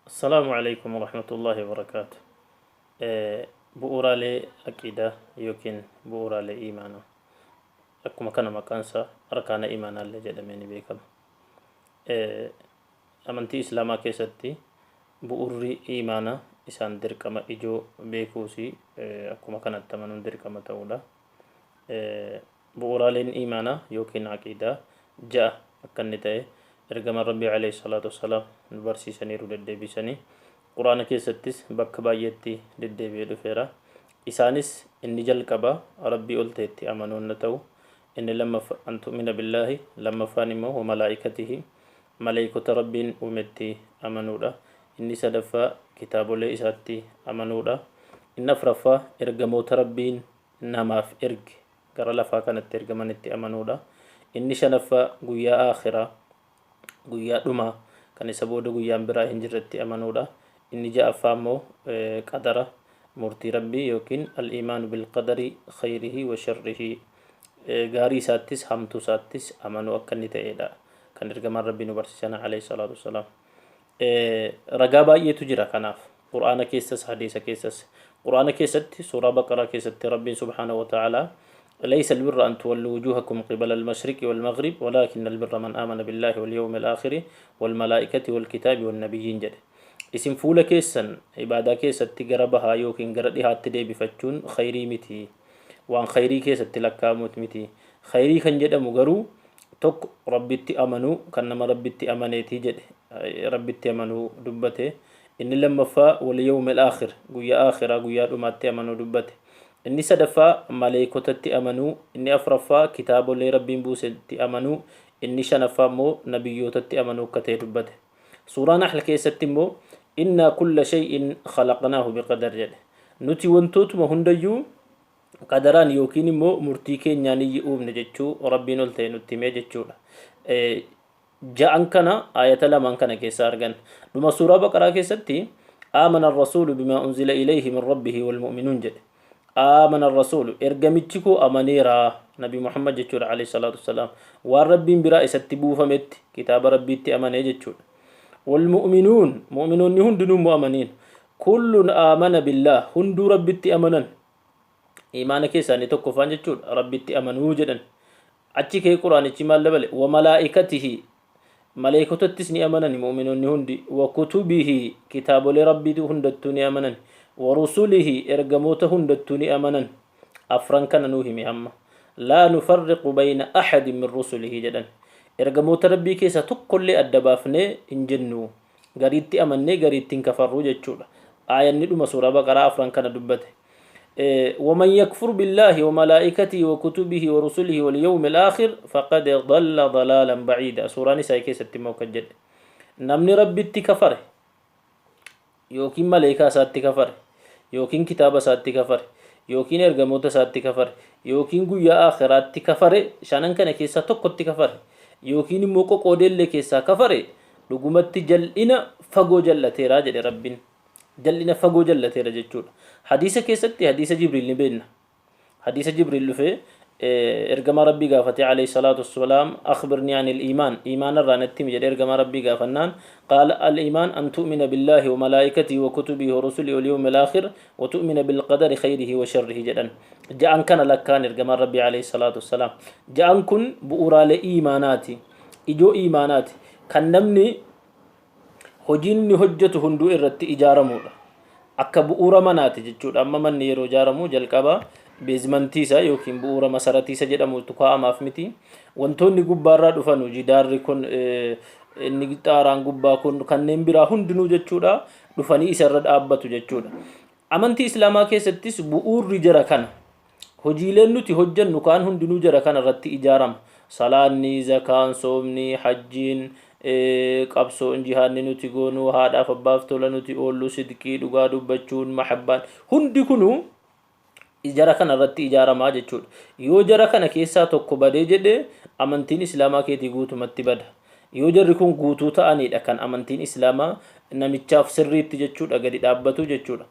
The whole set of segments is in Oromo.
Assalaamu Aleykum Warahmatullaahi Wabarakaatu. Bu'uuraalee aqiidaa yookiin bu'uuraalee iimaanaa. Akkuma kana maqaan isaa arkaana iimaanaa illee jedhamee ni beekama. Amantii Islaamaa keessatti bu'uurri iimaanaa isaan dirqama ijoo beekuusi akkuma kanatti amanuun dirqama ta'uudha. Bu'uuraaleen iimaanaa yookiin aqiidaa 6 akka inni ta'e Ergamaan Rabbii alayhi salaatu wassalaam nu barsiisaniiru deddeebisanii. Qur'aana keessattis bakka baay'eetti deddeebi'ee dhufeera. Isaanis inni jalqabaa Rabbii ol ta'etti amanuun ta'u, inni lammaffa an tu'mina billaahi, lammaffaan immoo wa malaa'ikatihi, maleeykota Rabbiin uumetti amanuudha. Inni sadaffaa kitaabolee isaatti amanuudha. Inni afraffaa ergamoota Rabbiin namaaf erge gara lafaa kanatti ergamanitti amanuudha. Inni shanaffaa guyyaa aakhiraa, guyyaa dhumaa kan isa booda guyyaan biraa hin jirretti amanuudha. Inni ja'affaa immoo qadara, murtii Rabbii yookiin al-iimaanu bil-qadari khayrihi wa sharrihi, gaarii isaattis hamtuu isaattis amanuu akka inni ta'eedha kan ergamaan Rabbii nu barsiisan alayhi salaatu wassalaam. Ragaa baay'eetu jira kanaaf. Qur'aana keessas hadiisa keessas. Qur'aana keessatti suuraa Baqaraa keessatti Rabbiin subhaanahu wa ta'aalaa ليس البر أن تولوا وجوهكم قبل المشرق والمغرب ولكن البر من آمن بالله واليوم الآخر والملائكة والكتاب والنبيين jedhe. Isin fuula keessan ibaadaa keessatti gara bahaa yookiin gara dhihaatti deebifachuun khayrii miti. Waan khayrii keessatti lakkaa'amu miti. Khayrii kan jedhamu garuu tokko Rabbitti amanuu kan nama Rabbitti amaneeti jedhe Rabbitti amanuu dubbate. Inni lammaffaa wal yawmil aakhir guyyaa aakhiraa guyyaa dhumaatti amanuu dubbate. Inni sadaffaa maleeykotatti amanuu, inni afraffaa kitaabolee Rabbiin buusetti amanuu, inni shanaffaa immoo nabiyyootatti amanuu akka ta'e dubbate. Suuraa Nahl keessatti immoo innaa kulla shay'in khalaqnaahu biqadar jedhe. Nuti wantootuma hundayyuu qadaraan yookiin immoo murtii keenyaan iyyi uumne jechuu Rabbiin ol ta'e nutti himee jechuudha. Ja'an kana aayata lamaan kana keessaa arganna. Dhuma suuraa Baqaraa keessatti aamana ar-rasuulu bimaa unzila ilayhi min rabbihi wal mu'minuun jedhe. Aamana ar-rasuulu ergamichi koo amaneera Nabi Muhammad jechuudha alayhi salaatu wassalaam. Waan Rabbiin biraa isatti buufametti kitaaba Rabbiitti amanee jechuudha. Wal mu'minuun mu'minoonni hundinuu immoo amaniin. Kullun aamana billaah hunduu Rabbitti amanan. Iimaana keessaa inni tokkoffaan jechuudha Rabbitti amanuu jedhan. Achi ka'ee Qur'aanichi maal dabale? Wa malaa'ikatihi maleeykotattis ni amanani mu'minoonni hundi, wa kutubihi kitaabolee Rabbiitu hundattuu ni amanan, wa rusulihi ergamoota hundattuu ni amanan. Afran kana nuu hime amma. Laa nufarriqu bayna ahadin min rusulihi jedhan. Ergamoota Rabbii keessaa tokkollee adda baafnee hin jennu. Gariitti amannee gariitti hin kafarru jechuudha. Aayanni dhuma suuraa Baqaraa afran kana dubbate. ومن يكفر بالله وملائكته وكتبه ورسله واليوم الآخر فقد ضل ضلالا بعيدا سورة نساء keessatti immoo kan jedhe namni Rabbitti kafare yookiin maleekaa isaatti kafare yookiin kitaaba isaatti kafare yookiin ergamoota isaatti kafare yookiin guyyaa aakhiraatti kafare shanan kana keessaa tokkotti kafare yookiin immoo qoqoodeellee keessaa kafare dhugumatti jal'ina fagoo jal'ateera jedhe Rabbiin. Jal'ina fagoo jallateera jechuudha. Hadiisa keessatti hadiisa Jibriil ni beekna. Hadiisa Jibriil dhufee ergamaa Rabbii gaafatee alayhi salaatu wassalaam akhbirnii anil iimaan iimaana irraa natti himi jedhee ergamaa Rabbii gaafannaan qaala al iimaan an tu'mina billaahi wa malaa'ikatihi wa kutubihi wa rusulihi wal yawmil aakhir wa tu'mina bil qadari khayrihi wa sharrihi jedhan. Ja'an kana lakkaan ergamaan Rabbii alayhi salaatu wassalaam. Ja'an kun bu'uuraalee iimaanaati. Ijoo iimaanaati. Kan namni hojiin inni hojjetu hunduu irratti ijaaramuudha. Akka bu'uura manaati jechuudha. Amma manni yeroo ijaaramu jalqaba beezmantii isaa yookiin bu'uura masaratii isa jedhamutu kaa'amaaf miti. Wantoonni gubbaarraa dhufanu jidaarri kun inni xaaraan gubbaa kun kanneen biraa hundinuu jechuudha dhufanii isarra dhaabbatu jechuudha. Amantii Islaamaa keessattis bu'uurri jara kana. Hojiileen nuti hojjannu kaan hundinuu jara kana irratti ijaarama. Salaanni, zakaan, soomni, hajjiin, qabsoon, jihaadni nuti goonu, haadhaaf abbaaf tola nuti oollu, sidqii, dhugaa dubbachuun, mahabbaan hundi kunuu jara kana irratti ijaaramaa jechuudha. Yoo jara kana keessaa tokko badee jedhe amantiin Islaamaa keetii guutumatti bada. Yoo jarri kun guutuu ta'aniidha kan amantiin Islaamaa namichaaf sirriitti jechuudha gadi dhaabbatu jechuudha.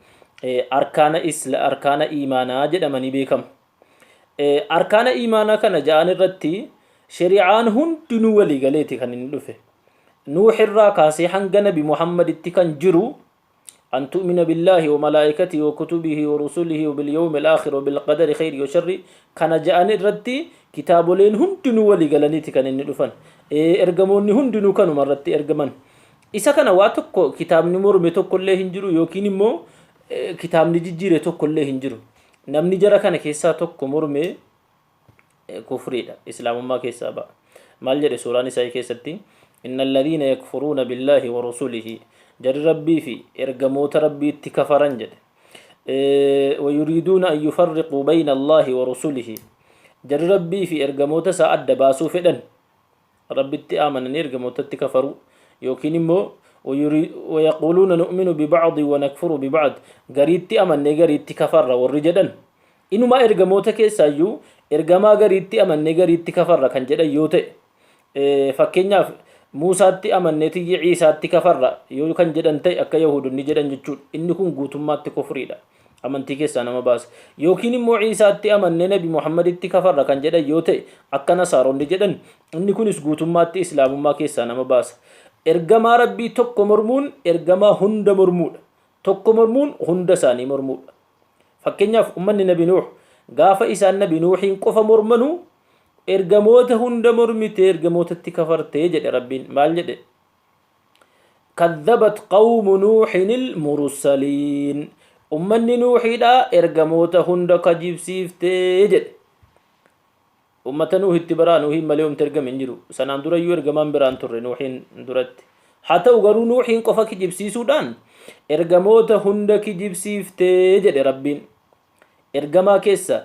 Arkaana isla arkaana iimaanaa jedhamanii beekamu. Arkaana iimaanaa kana ja'an irratti shari'aan hundinuu walii galeeti kan inni dhufe. Nuuxirraa kaasee hanga Nabi Muhammaditti kan jiru an tu'mina billaahi wa malaa'ikatihi wa kutubihi wa rusulihi wa bilyawmi alaakhir wa bilqadari khayri wa sharri kana ja'an irratti kitaaboleen hundinuu walii galaniiti kan inni dhufan. Ergamoonni hundinuu kanuma irratti ergaman. Isa kana waa tokko kitaabni morme tokkollee hin jiru yookiin immoo kitaabni jijjiire tokkollee hin jiru. Namni jara kana keessaa tokko morme kufriidha, islaamummaa keessaa ba'a. Maal jedhe suuraan isaa keessatti? Inna alladhiina yakfuruuna billaahi wa rusulihi, jarri Rabbii fi ergamoota Rabbiitti kafaran jedhe. Wayuriiduuna an yufarriquu bayna Allaahi wa rusulihi, jarri Rabbii fi ergamoota isaa adda baasuu fedhan, Rabbitti amananii ergamootatti kafaruu, yookiin immoo wayaquuluuna nu'minu bibacdi wa nakfuru bibacd, gariitti amannee gariitti kafarra warri jedhan. Inumaa ergamoota keessaayyuu ergamaa gariitti amannee gariitti kafarra kan jedhan yoo ta'e, fakkeenyaaf Muusaatti amannee tiyyi Ciisaatti kafarra yoo kan jedhan ta'e, akka Yahuudonni jedhan jechuudha. Inni kun guutummaatti kufriidha. Amantii keessaa nama baasa. Yookiin immoo Ciisaatti amannee Nabi Muhammaditti kafarra kan jedhan yoo ta'e, akka Nasaaronni jedhan, inni kunis guutummaatti Islaamummaa keessaa nama baasa. Ergamaa Rabbii tokko mormuun ergamaa hunda mormuudha. Tokko mormuun hunda isaanii mormuudha. Fakkeenyaaf ummanni Nabi Nuuh gaafa isaan Nabi Nuuhiin qofa mormanu ergamoota hunda mormite, ergamootatti kafartee jedhe Rabbiin. Maal jedhe? Kadhabat qawmu Nuuhinil mursaliin. Ummanni Nuuhiidha ergamoota hunda kijibsiiftee jedhe. Ummata Nuuhitti baraa Nuuhiin malee homti ergame hin jiru. Sanaan durayyuu ergamaan biraan turre Nuuhiin duratti. Haa ta'u garuu Nuuhiin qofa kijibsiisuudhaan ergamoota hunda kijibsiiftee jedhe Rabbiin. Ergamaa keessa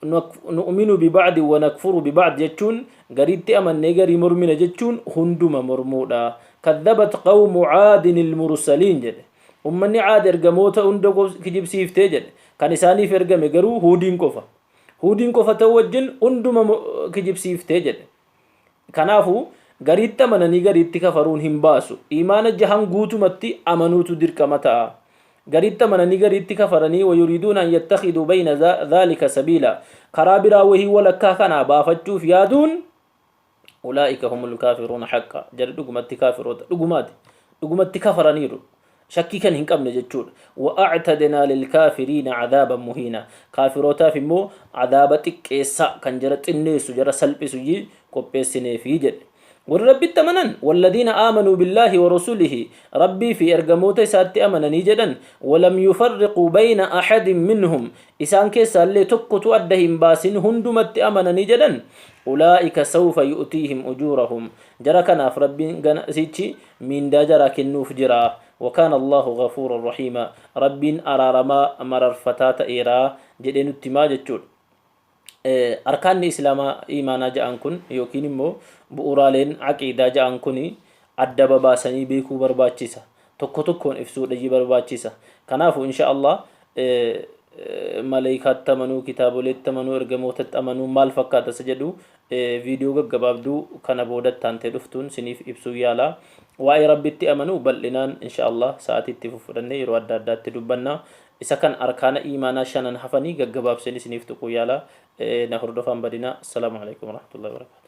nu'minu bibacdi wa nakfuru bibacd jechuun, gariitti amannee garii mormina jechuun, hunduma mormuudha. Kadhabat qawmu caadin ilmursaliin jedhe. Ummanni Caad ergamoota hunda kijibsiiftee jedhe. Kan isaaniif ergame garuu Huudiin qofa. Huudiin qofa ta'uu wajjin hunduma kijibsiiftee jedhe. Kanaafuu gariitti amananii gariitti kafaruun hin baasu. Iimaana jahan guutumatti amanuutu dirqama ta'a. Gariitti amananii gariitti kafaranii, wayuriiduuna an yattakhiduu bayna dhaalika sabiila, karaa biraa wahii walakkaa kanaa baafachuuf yaaduun, ulaa'ika humul kaafiruuna haqqa, jarri dhugumatti kaafiroota dhugumaati, dhugumatti kafaraniiru, shakkii kan hin qabne jechuudha. Wa a'tadnaa lilkaafiriina cadaaban muhiina, kaafirootaaf immoo cadaaba xiqqeessaa kan jara xinneessu, jara salphisu qopheessineefi jedhe. Warri Rabbitti amanan, walladiina aamanuu billaahi wa rusulihi, Rabbii fi ergamoota isaatti amananii jedhan, walam yufarriquu bayna ahadin minhum, isaan keessaallee tokkotu adda hin baasin hundumatti amananii jedhan, ulaa'ika sawfa yu'tiihim ujuurahum, jara kanaaf Rabbiin gana sichi miindaa jaraa kennuuf jira. Wa kaana Allaahu ghafuuran rahiima, Rabbiin araaramaa mararfataa ta'eera jedhee nutti himaa jechuudha. Arkaanni Islaamaa iimaanaa ja'an kun yookiin immoo bu'uuraaleen aqiidaa ja'an kun adda babaasanii beekuu barbaachisa. Tokko tokkoon ibsuudhayi barbaachisa. Kanaafu insha Allah maleeykaatti amanuu, kitaaboleetti amanuu, ergamootatti amanuu maal fakkaata isa jedhu viidiyoo gaggabaabduu kana boodatti aantee dhuftuun siniif ibsuu yaala. Waa'ee Rabbitti amanuu bal'inaan insha Allah sa'aatii itti fufudhannee yeroo adda addaatti dubbanna. Isa kan arkaana iimaanaa shanan hafanii gaggabaabseen isiniif tuquu yaala. Na hordofaan badinaa. Assalaamu alaikum warahmatullahi wabarakatuh.